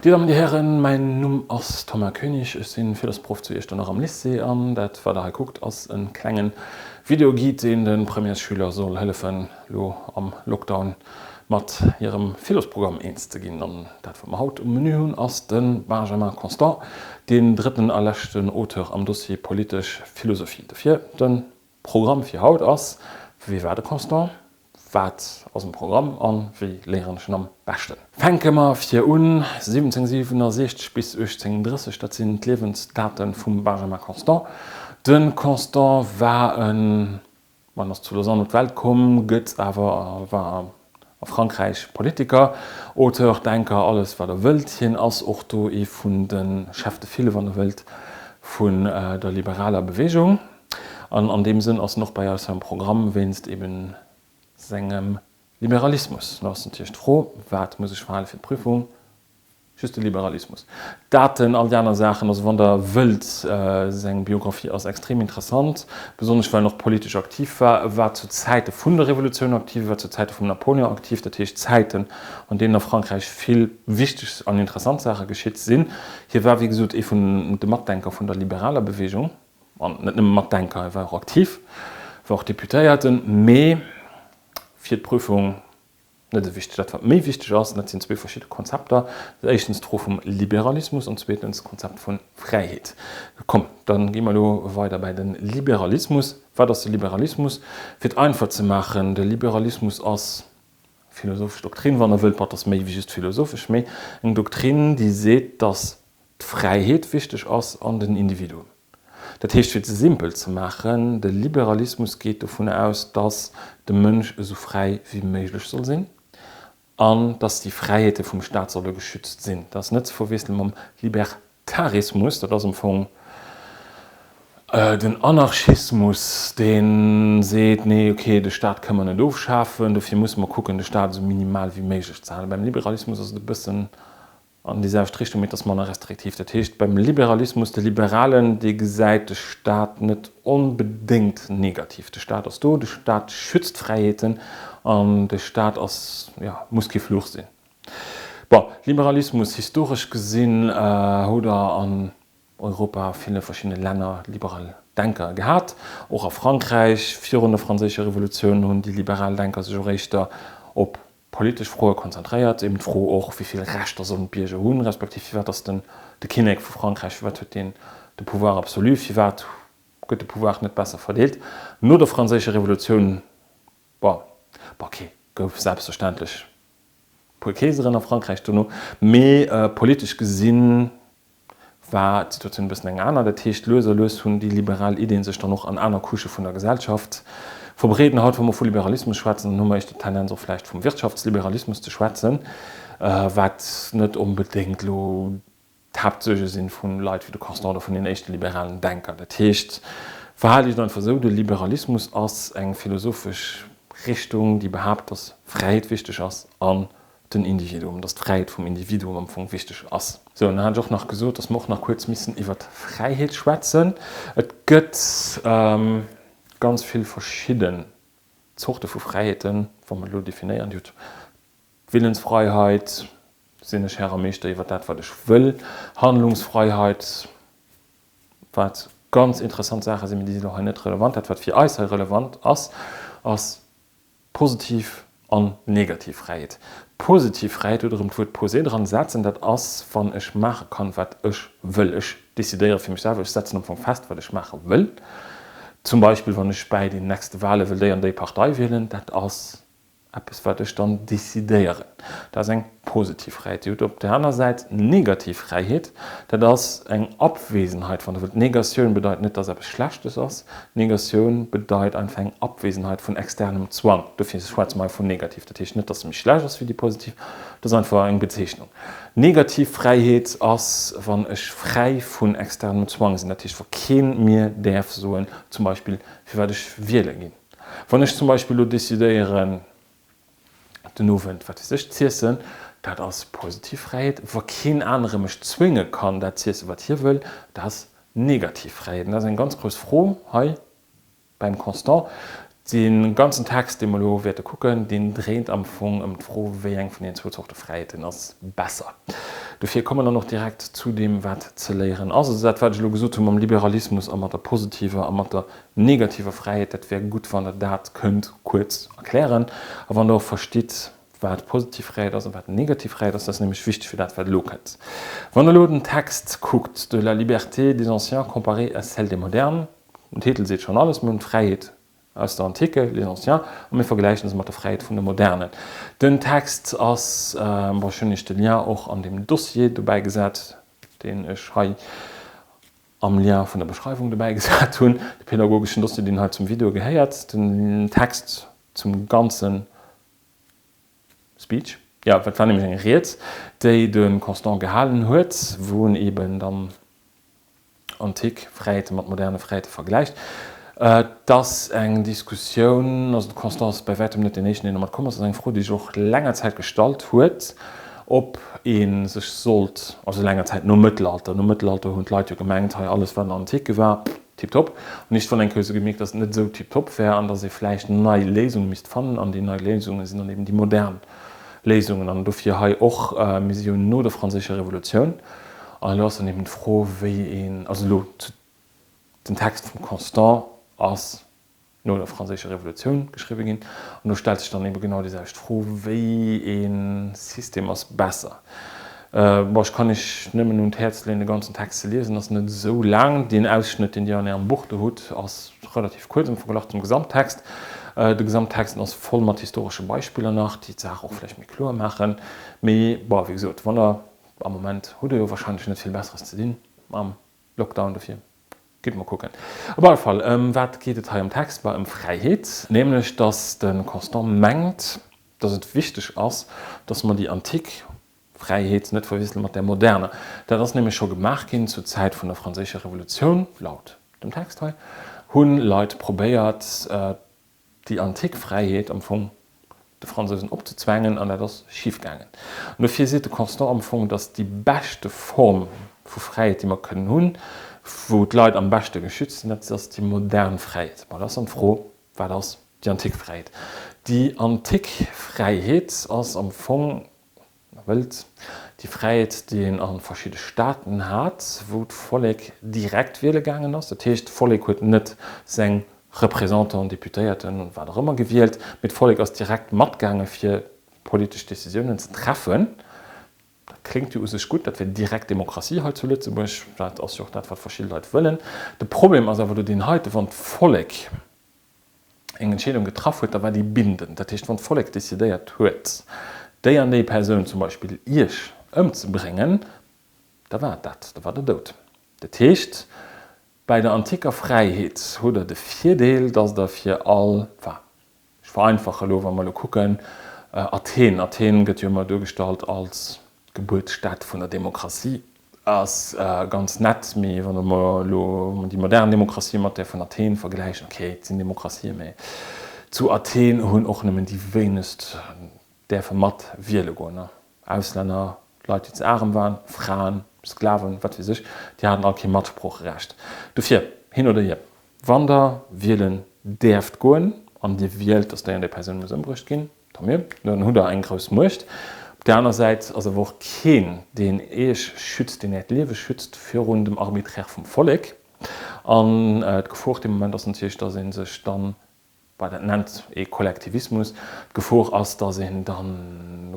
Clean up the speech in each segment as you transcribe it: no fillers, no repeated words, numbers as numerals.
Dir Dammen, Dir Hären, mäin Numm ass Thomas Koenig, ech si Philosproff zu Iechternach am Lycée an dat wat der hei kuckt ass e klengen Videoguide deen de Premièresschüler soll hëllefen lo am Lockdown mat hirem Philosprogramm eens ze ginn. An dat wat mer haut um Menü hunn ass de Benjamin Constant, deen drëtten a leschten Auteur am Dossier Politesch Philosophie. Dofir de Programm fir haut ass, Wie war de Constant? Wat ass um Programm a wéi léieren ech en am beschten? Fänke mer vir un, 1767 bis 1830, dat sinn d'Liewensdate vum Benjamin Constant. De Constant war e, ma en ass zu Lausanne op d'Welt komm, gëtt awer, war a Frankräich Politiker, Auteur, Denker, alles wat der wëllt. Hien ass och do ee vun de Chefs de file, wann der wëllt, vun der liberaler Beweegung. An an deem Sënn ass en och bei eis hei am Programm, wéinst eben sengem Liberalismus. Lo ass natierlech d'Fro, Wat muss ech verhale fir d'Prüfung? Just de Liberalismus. D'Daten, all déi aner Saachen, also wann Der wëllt, seng Biographie ass extrem interessant, besonnesch well en och politesch aktiv war. E war zu Zäite vun der Revolutioun aktiv, e war zu Zäite vum Napoleon aktiv, dat heescht Zäiten, an deenen a Frankräich vill wichteg an interessant Saache geschitt sinn. Hie war, wéi gesot, ee vun de Matdenker vun der liberaler Bewegung. An net nëmme Matdenker, e war och aktiv, war och Deputéierten, mee fir d'Prüfung net esou wichteg. Dat wat méi wichteg ass, an dat sinn zwee verschidde Konzepter, dat ass éischtens d'Fro vum Liberalismus an zweetens d'Konzept vu Fräiheet. Komm, da gi mer elo weider bäi de Liberalismus. Wat ass de Liberalismus? Fir et einfach ze maachen, de Liberalismus ass philosophesch Doktrin, wann Der wëllt, ma et ass méi wéi just philosophesch, mee eng Doktrin, déi seet, datt d'Fräiheet wichteg ass an den Individuum. Dat heescht, fir et simpel ze maachen, de Liberalismus geet dovun aus, datt de Mënsch esou fräi wéi méiglech soll sinn an datt déi Fräiheete vum Staat solle geschützt sinn. Dat ass net ze verwiessele mam Libertarismus, dat ass am Fong den Anarchismus, dee seet, nee, okay, de Staat kënne mer net ofschafen, dofir musse mer kucken, de Staat esou minimal wéi méiglech ze halen. Beim Liberalismus ass et e bëssen An déi selwecht Richtung, mee et ass manner restriktiv. Dat heescht, beim Liberalismus, de Liberalen, dee gesäit de Staat net onbedéngt negativ. De Staat ass do, de Staat schützt d'Fräiheeten an de Staat ass, jo, muss kee Fluch sinn. Bon, Liberalismus, historesch gesinn, hutt Der an Europa a ville verschiddene Länner liberal Denker gehat. Och a Frankräich, virun der Franséischer Revolutioun, hunn déi liberal Denker sech och éischter op politesch Froe konzentréiert, eben d'Fro och, wéi vill Rechter sollen d'Bierger hunn, respektiv firwat ass den de Kinnek vu Frankräich, firwat huet deen de Pouvoir absolu, firwat gëtt de Pouvoir net besser verdeelt. No der Franséischer Revolutioun, bon, bon ok, gouf selbstverständlech e puer Keeseren a Frankräich dono, mee politesch gesinn war d'Situatioun e bëssen eng aner. Dat heescht, lues a lues hunn déi liberal Iddien sech dann och an aner Couchë vun der Gesellschaft verbreet. An haut, wa mer vu Liberalismus schwätzen, dann hu mer éischter d'Tendenz och vläicht vum Wirtschaftsliberalismus ze schwätzen, wat net onbedéngt elo d'Haaptsuerge si vu Leit wéi de Constant oder vun den éischte liberalen Denker. Dat heescht, verhale Iech einfach esou, de Liberalismus ass eng philosophesch Richtung, déi behaapt, datt Fräiheet wichteg ass an den Individuum, dass d'Fräiheet vum Individuum am Fong wichteg ass. Sou, an dann hat ech och nach gesot, dass mer och nach kuerz missen iwwert Fräiheet schwätzen. Et gëtt ganz vill verschidden Zorte vu Fräiheeten, wa mer elo definéieren. Dir hutt d'Willensfreiheit, sinn ech Här a Meeschter iwwert dat, wat ech wëll, Handlungsfreiheit, wat ganz interessant Saache sinn, mee déi sinn elo hei net relevant. Dat, wat fir eis hei relevant ass, ass Positiv an negativ Fräiheet. Positiv Fräiheet huet erëm d'Wuert posé dran setzen, dat ass, wann ech maache kann, wat ech wëll. Ech decidéiere fir mech selwer, ech setzen am Fong fest, wat ech maache wëll. Zum Beispill, wann ech bäi den nächste Wahle wëll déi an déi Partei wielen, dat ass eppes, wat ech dann decidéieren. Dat ass eng positiv Fräiheet. Dir hutt op där aner Säit negativ Fräiheet, dat ass eng Abwesenheit, wann Der wëllt. Negatioun bedeit net, dass eppes Schlechtes ass. Negatioun bedeit einfach eng Abwesenheit vun externem Zwang. Dofir schwätze mer hei vun negativ. Dat heescht net, dass se méi schlecht ass wéi déi positiv, dat ass einfach eng Bezeechnung. Negativ Fräiheet ass, wann ech fräi vun externem Zwang sinn, dat heescht, wa keen mir däerf soen, zum Beispill, firwat ech wiele ginn. Wann ech zum Beispill elo decidéieren, den Owend, wat weess ech, z'iessen, dat ass positiv Fräiheet. Wa keen anere mech zwénge kann, dat z'iessen, wat hie wëll, dat ass negativ Fräiheet. An dat ass eng ganz grouss Fro hei beim Constant. Dee ganzen Text, dee mer elo wäerte kucken, deen dréint am Fong ëm d'Fro, wéi eng vun deenen zwou Zorte Fräiheeten ass besser. Dofir komme mer dann och direkt zu deem, wat ze léieren ass. Also dat, wat ech elo gesot hu mam Liberalismus a mat der positiver a mat der negativer Fräiheet, dat wär gutt, wann Der dat kënnt kuerz erklären a wann Der och verstitt, wat positiv Fräiheet ass a wat negativ Fräiheet ass. Dat ass nämlech wichteg fir dat, wat elo kënnt. Wann Der elo den Text kuckt, De la liberté des anciens comparée à celle des modernes, Den Titel seet schonn alles, mir hunn d'Fräiheet aus der Antike, les Anciens, a mir vergläichen se mat der Fräiheet vun de Modernen. Den Text ass, bon, ech hunn Iech de Lien och an deem Dossier dobäi gesat, deen ech hei am Lien vun der Beschreiwung dobäi gesat hunn, de pädagogeschen Dossier, deen hei zum Video gehéiert, den Text zum ganzen Speech, jo, dat war nämlech eng Ried, déi de Constant gehalen huet, wou en eben dann antik Fräiheete mat moderne Fräiheete vergläicht. Et ass eng Diskussioun, also de Constant ass bäi wäitem net deen éischten, deen domat komm ass, et ass eng Fro, déi sech och länger Zäit gestallt huet, ob ee sech sollt, also länger Zäit nom Mëttelalter, nom Mëttelalter hunn d'Leit jo gemengt, hei alles wat an der Antike war, tiptop, an iergendwann eng Kéier hu se gemierkt, datt et net esou tiptop wär an datt ee vläicht nei Léisunge misst fannen an déi nei Léisunge sinn dann eben déi modern Léisungen. An dofir hei och, mir si jo no der Franséischer Revolutioun, an elo ass dann eben d'Fro, wéi een, also elo zu, den Text vum Constant ass no der Franséischer Revolutioun geschriwwe ginn, an do stellt sech dann eben genau déi selwecht Fro, wéi ee System ass besser? Bon, ech kann Iech nëmmen un d'Häerz leeën, de ganzen Text ze liesen, ass net esou laang. Deen Ausschnëtt, deen Dir an Ärem Buch do hutt, ass relativ kuerz am Verglach zum Gesamttext. De Gesamttext ass voll mat historesche Beispiller nach, déi d'Saach och vläicht méi kloer maachen. Mee bon, wéi gesot, wann Der, am Moment hutt Der jo wahrscheinlech net vill Besseres ze dinn am Lockdown, dofir gitt mol kucken. Op alle Fall, ëm wat geet et hei am Text? Bah, ëm Fräiheet, nämlech dass de Constant mengt, dass et wichteg ass, dass mer déi antik Fräiheet net verwiessele mat där moderner. Dat ass nämlech scho gemaach ginn zur Zäit vun der Franséischer Revolutioun, laut dem Text hei, hu Leit probéiert, déi antik Fräiheet am Fong de Fransousen opzezwängen, an dat ass schif gaangen. An dofir seet de Constant am Fong, dass déi beschte Form vu Fräiheet, déi mer kënnen hunn, wou d'Leit am beschte geschützt sinn, dat ass déi modern Fräiheet. Bon, da ass dann d'Fro, Wat ass déi antik Fräiheet? Déi antik Fräiheet ass am Fong, wann Der wëllt, déi Fräiheet, déi een a verschidde Staaten hat, wou d'Vollek direkt wiele gaangen ass. Dat heescht, d'Vollek huet net seng Représentanten, Deputéierten, wat och ëmmer gewielt, mee d'Vollek ass direkt matgaange fir politesch Décisiounen ze treffen. Dat kléngt jo u sech gutt, dat wär direkt Demokratie hei zu Lëtzebuerg. Dat ass jo och dat, wat verschidde Leit wëllen. De Problem ass awer do deen heiten, Wann d'Vollek eng Entscheedung getraff huet, da war déi bindend. Dat heescht, wann d'Vollek decidéiert huet, déi an déi Persoun zum Beispill Iech ëmzebréngen, da war et dat, da war Der dout. Dat heescht, bäi der antiker Fräiheet hutt Der de Virdeel, dass Der fir all, enfin, Ech vereinfache elo, wa mer elo kucken, Athen, Athen gëtt jo ëmmer duergestallt als d'Gebuertsstad vun der Demokratie, ass ganz nett, mee wa mer elo déi modern Demokratie mat där vun Athen vergläichen, okay, et sinn Demokratien, mee zu Athen hunn och nëmmen déi wéinegst däerfe mat wiele goen. Auslänner, Leit déi ze arem waren, Fraen, Sklaven, wat weess ech, déi haten all kee Matsproocherecht. Dofir, hin oder hier, wann der wielen däerft goen an dir wielt, datt déi an déi Persoun muss ëmbruecht ginn, tant mieux, dann hutt der eng grouss Muecht. Op där aner Säit ass awer och keen, deen iech schützt, deen äert Liewe schützt virun dem Arbitraire vum Vollek. An d'Gefor dee Moment ass natierlech, datt ee sech dann Bah, dat nennt ee Kollektivismus. D'Gefor ass, datt een da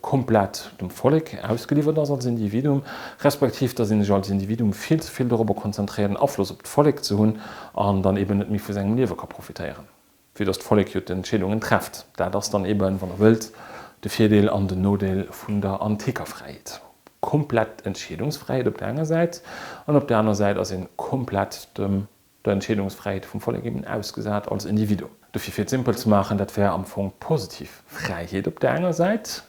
komplett dem Vollek ausgeliwwert ass als Individuum, respektiv datt ee sech als Individuum vill ze vill dorobber konzentréiert, en Afloss op d'Vollek ze hunn an dann eben net méi vu sengem Liewe ka profitéieren, vue datt d'Vollek jo d'Entscheedungen trefft. Dat ass dann eben, wann Der wëllt, de Virdeel an den Nodeel vun der antiker Fräiheet. Komplett Entscheedungsfräiheet op der enger Säit an op der aner Säit ass ee komplett dem der Entscheedungsfräiheet vum Vollek eben ausgesat als Individuum. Dofir, fir et simpel ze maachen, dat wär am Fong positiv Fräiheet op där enger Säit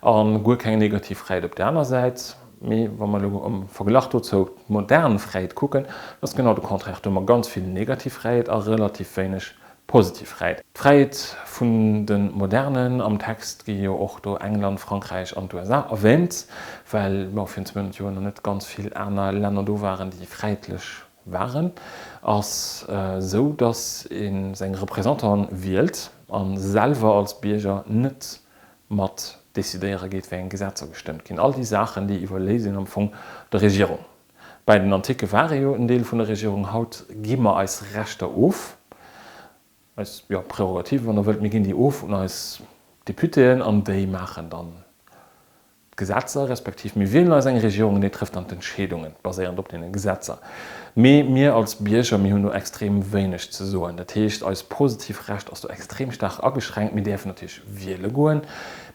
a guer keng negativ Fräiheet op där aner Säit. Mee wa mer elo am Verglach dozou d'modern Fräiheet kucken, da ass genau de Contraire, do hu mer ganz vill negativ Fräiheet a relativ wéineg positiv Fräiheet. D'Fräiheet vun de Modernen, am Text gi jo och do England, Frankräich an d'USA erwähnt, well, bon, virun 200 Joer nach net ganz vill aner Länner do waren, déi fräiheetlech. waren, ass esou, datt ee seng Représentanten wielt a selwer als Bierger net mat decidéiere geet, wéi eng Gesetzer gestëmmt ginn. All déi Saachen, déi iwwerléisst een am Fong der Regierung. Bäi den Antike ware jo en Deel vun der Regierung, haut gi mer eis Rechter of, eis, jo, Prerogativen, wann Der wëllt, mir ginn déi of un eis Deputéen an déi maachen dann d'Gesetzer, respektiv mir wielen eis eng Regierung an déi trëfft dann d'Entscheedungen, baséierend op deene Gesetzer. Mee mir als Bierger, mir hunn do extrem wéineg ze soen. Dat heescht, eis positiv Recht ass do extrem staark ageschränkt. Mir däerfen natierlech wiele goen,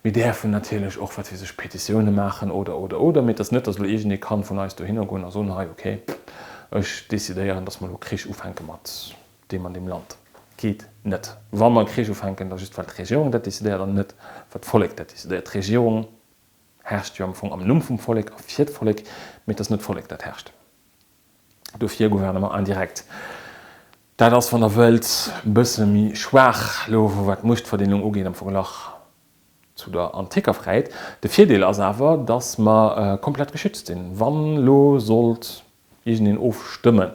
mir däerfen natierlech och, wat weess ech, Petitioune maachen oder, oder, oder. Mee et ass net, datt elo iergendee kann vun eis dohinner goen a soen, hei, okay, ech decidéieren, datt mer elo Krich ufänke mat deem an deem Land. Geet net. Wa mer Krich ufänken, da just well d'Regierung dat decidéiert an net well d'Vollek dat decidéiert. D'Regierung herrscht jo am Fong am Numm vum Vollek a fir d'Vollek, mee et ass net d'Vollek dat herrscht. Dofir Gouvernement indirect. Dat ass, wann Der wëllt, e bësse méi schwaach elo, wat d'Muechtverdeelung ugeet am Verglach zu der anticker Fräiheet. De Virdeel ass awer, dass mer komplett geschützt sinn. Wann elo sollt iergendeen ofstëmmen,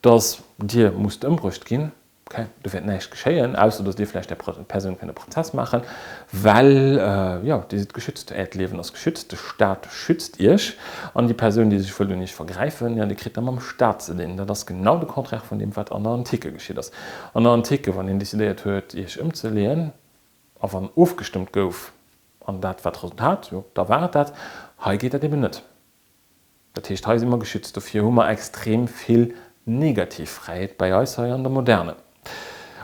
dass Dir musst ëmbruecht ginn, ok, do wäert näischt geschéien, ausser dass Dir vläicht där Persoun kënnt e Prozess maachen, well, jo, Dir sidd geschützt, Äert Liewen ass geschützt, de Staat schützt Iech an déi Persoun, déi sech wëllt un Iech vergräifen, jo, déi kritt da mam Staat ze dinn. Dat ass genau de Contraire vun deem, wat an der Antike geschitt ass. An der Antike, wann een decidéiert huet, Iech ëmzeleeën, a wann ofgestëmmt gouf an dat war d'Resultat, jo, da war et dat. Hei geet dat eben net. Dat heescht, hei si mer geschützt. Dofir hu mer extrem vill negativ Fräiheet bäi eis hei an der Moderne.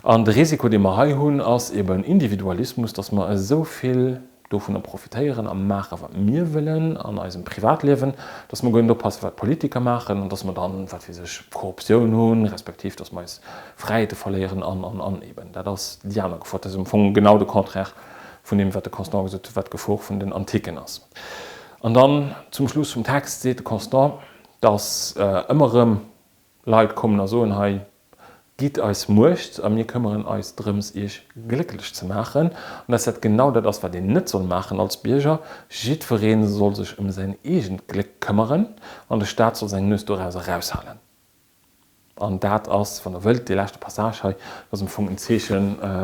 An de Risiko, dee mer hei hunn, ass eben Individualismus, dass mer esou vill dovunner profitéieren a maachen, wat mir wëllen an eisem Privatliewen, dass mer guer net oppassen, wat d'Politiker maachen an dass mer dann, wat weess ech, Korruptioun hunn, respektiv dass mer eis Fräiheete verléieren an, an, an eben. Dat ass déi aner Gefor. Dat ass am Fong genau de Contraire vun deem, wat de Constant gesot huet, wat d'Gefor vun den Antiken ass. An dann zum Schluss vum Text seet de Constant, dass ëmmer erëm Leit kommen a soen, hei, gitt eis Muecht a mir këmmeren eis drëms, iech glécklech ze maachen. An dass dat genau dat ass, wat een net soll maachen als Bierger. Jiddweree soll sech ëm säin eegent Gléck këmmeren an de Staat soll seng Nues doraus eraushalen. An dat ass, wann Der wëllt, dee leschte Passage hei, dat ass am Fong en Zeeche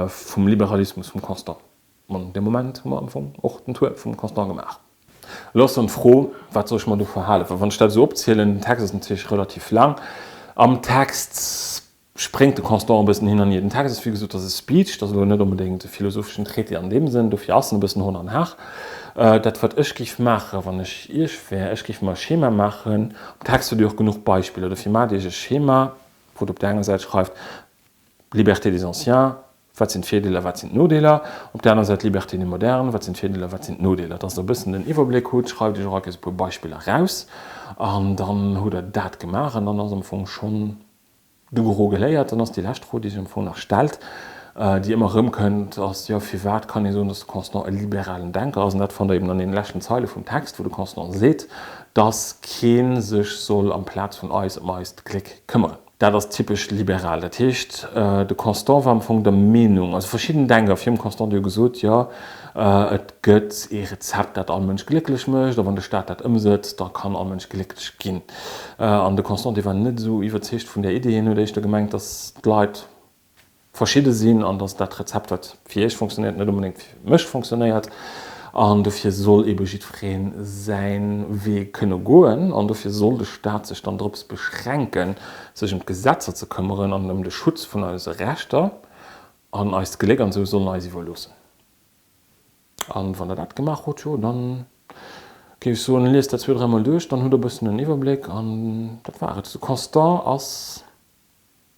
vum Liberalismus vum Constant. An deem Moment hu mer am Fong och den Tour vum Constant gemaach. Elo ass dann d'Fro, Wat soll ech mer dovun halen? Well wann ech dat esou opzielen, den Text ass natierlech relativ laang, am Text spréngt de Constant e bëssen hin an hier. Den Text ass, wéi gesot, dat ass e Speech, dat ass elo net onbedéngt e philosopheschen Traité an deem Sënn, dofir ass en e bëssen hon an har. Dat, wat ech géif maachen, wann ech Iech wär, ech géif mer e Schema maachen. Am Text hutt Dir och genuch Beispiller, dofir maacht Iech e Schema, wou Der op där enger Säit schreift, Liberté des anciens, wat sinn d'Virdeeler, wat sinn d'Nodeeler? Op där aner Säit Liberté des modernes, wat sinn d'Virdeeler, wat sinn d'Nodeeler? Dass Der e bëssen den Iwwerbléck hutt, schreift Iech och all Kéiers e puer Beispiller raus an dann hutt Der dat gemaach an dann ass am Fong schonn de Gros geléiert. Dann ass déi lescht Fro, déi sech am Fong nach stellt, déi ëmmer erëmkënnt, ass, jo, firwat kann ee soen, dass de Constant e liberalen Denker ass? An dat fannt Der eben an deene leschten Zeile vum Text, wou de Constant seet, dass kee sech soll amplaz vun eis ëm eist Gléck këmmeren. Dat ass typesch liberal. Dat heescht, de Constant war am Fong der Meenung, also verschidden Denker virum Constant, déi hu gesot, jo, et gëtt ee Rezept, dat all Mënsch glécklech mécht, a wann de Staat dat ëmsëtzt, da kann all Mënsch glécklech ginn. An de Constant, dee war net esou iwwerzeegt vun där Idee. Hien huet éischter gemengt, datt d'Leit verschidde sinn an datt dat Rezept, wat fir iech fonctionnéiert, net onbedéngt fir mech fonctionnéiert. An dofir soll eebe jiddweree säi Wee kënne goen an dofir soll de Staat sech dann drops beschränken, sech ëm d'Gesetzer ze këmmeren an ëm de Schutz vun eise Rechter an eist Gléck an esou soll en eis iwwerloossen. An wann der dat gemaach hutt, jo, dann géif ech soen, liest dat zwou, dräimol duerch, dann hutt der e bëssen en Iwwerbléck an dat war et. De Constant ass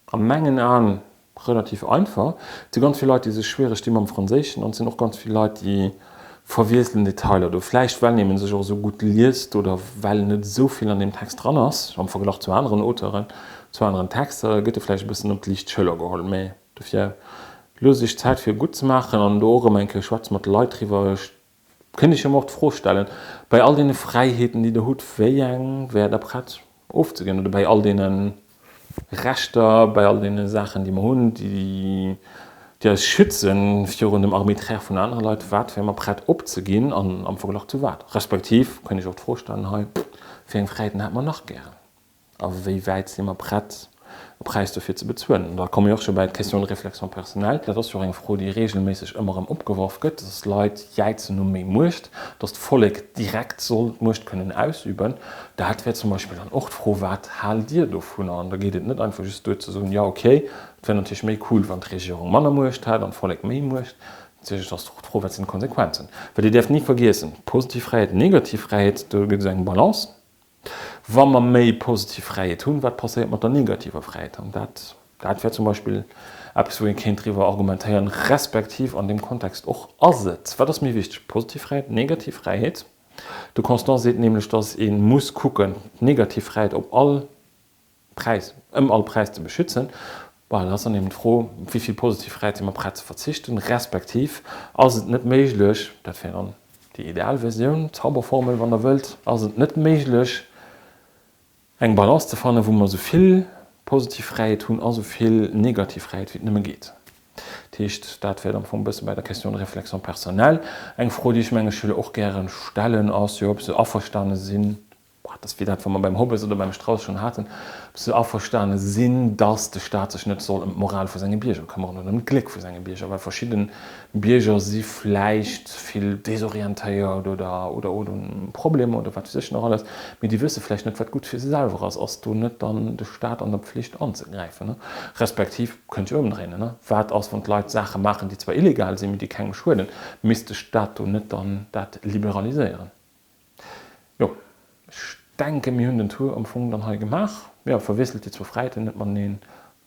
a mengen Aen relativ einfach. Et si ganz vill Leit, déi sech schwiereg di mam Franséischen an et sinn och ganz vill Leit, déi verwiesselen Detailer do. Vläicht well een eben sech och esou gutt liest oder well net esou vill an deem Text dran ass am Verglach zu aneren Auteuren, zu aneren Texter, gëtt e vläicht e bëssen op d'liicht Schëller geholl. Mä dofir loosst iech Zäit fir e gutt ze maachen an do och erëm eng Kéier schwätzt mat de Leit driwwer. Ech Kënnt ech jo mer och d'Fro stellen, bei all deene Fräiheeten, déi Der hutt, wéi eng wäert Der prett ofzeginn? Oder bei all deene Rechter, bei all deene Saachen, déi mer hunn, déi eis schütze virun dem Arbitraire vun anere Leit, wat wäre mer prett opzeginn an am Verglach zu wat? Respektiv kënnt ech och d'Fro stellen hei, wéi eng Fräiheeten hätt mer nach gären? A wéi wäit si mer prett, e Präis dofir ze bezuelen? An da komme mir och scho bäi d'Question de réflexion personnelle. Dat ass jo och eng Fro, déi regelméisseg ëmmer erëm opgeworf gëtt, dass Leit jäizen no méi Muecht, dass d'Vollek direkt soll d'Muecht kënnen ausüben. Dat wär zum Beispill dann och d'Fro, Wat haalt Dir dovunner? An da geet et net einfach just duer ze soen, Jo, okay, et wär natierlech méi cool, wann d'Regierung manner Muecht hätt an d'Vollek méi Muecht. Natierlech ass och d'Fro, Wat sinn d'Konsequenzen? Well Dir däerft ni vergiessen, positiv Fräiheet, negativ Fräiheet, do gëtt et eng Balance. Wa mer méi positiv Fräiheet hunn, wat passéiert mat der negativer Fräiheet? An dat, dat wär zum Beispill eppes, wou ee kéint driwwer argumentéieren, respektiv an deem Kontext och, Ass et, wat ass méi wichteg, positiv Fräiheet, negativ Fräiheet? De Constant seet nämlech, datt ee muss kucken, d'negativ Fräiheet op all Präis, ëm all Präis ze beschützen. Bon, dat ass dann eben d'Fro, op wéi vill positiv Fräiheet si mer prett ze verzichten, respektiv ass et net méiglech, dat wär dann déi ideal Versioun, d'Zauberformel, wann Der wëllt, ass et net méiglech, eng Balance ze fannen, wou mer esou vill positiv Fräiheet hunn a sou vill negativ Fräiheet, wéi et nëmme geet. Dat heescht, dat wär am Fong e bësse bäi der Question de réflexion personnelle. Eng Fro, déi ech menge Schüler och gäre stellen, ass jo, ob se averstane sinn, Dat ass wéi dat, wat mer beim Hobbes oder beim Strauss schonn haten, ob se averstane sinn, datt de Staat sech net soll ëm d'Moral vu senge Bierger këmmeren oder ëm d'Gléck vu senge Bierger, well verschidde Bierger si vläicht vill desorientéiert oder oder oder hunn Problemer oder wat weess ech nach alles, mee déi wësse vläicht net, wat gutt fir se selwer ass. Ass do net dann de Staat an der Pflicht anzegräifen? Respektiv, kënnt jo ëmdréinen, wat ass, wann d'Leit Saache maachen, déi zwar illegal sinn, mee déi kengem schueden? Misst de Staat do net dann dat liberaliséieren? Jo, ech denken, mir hunn den Tour am Fong dann hei gemaach. Jo, verwiesselt déi zwou Fräiheeten net mateneen,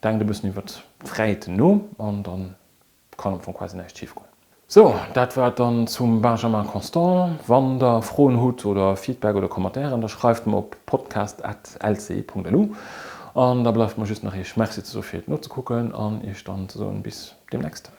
denkt e bëssen iwwert d'Fräiheeten no an dann kann am Fong quasi näischt schif goen. Sou, dat war et dann zum Benjamin Constant. Wann der Froen hutt oder Feedback oder Commentairen, da schreift mer op podcast at lci.lu. An da bleift mer just nach iech Merci ze soe fir et nozekucken an iech dann ze soen bis deemnächst.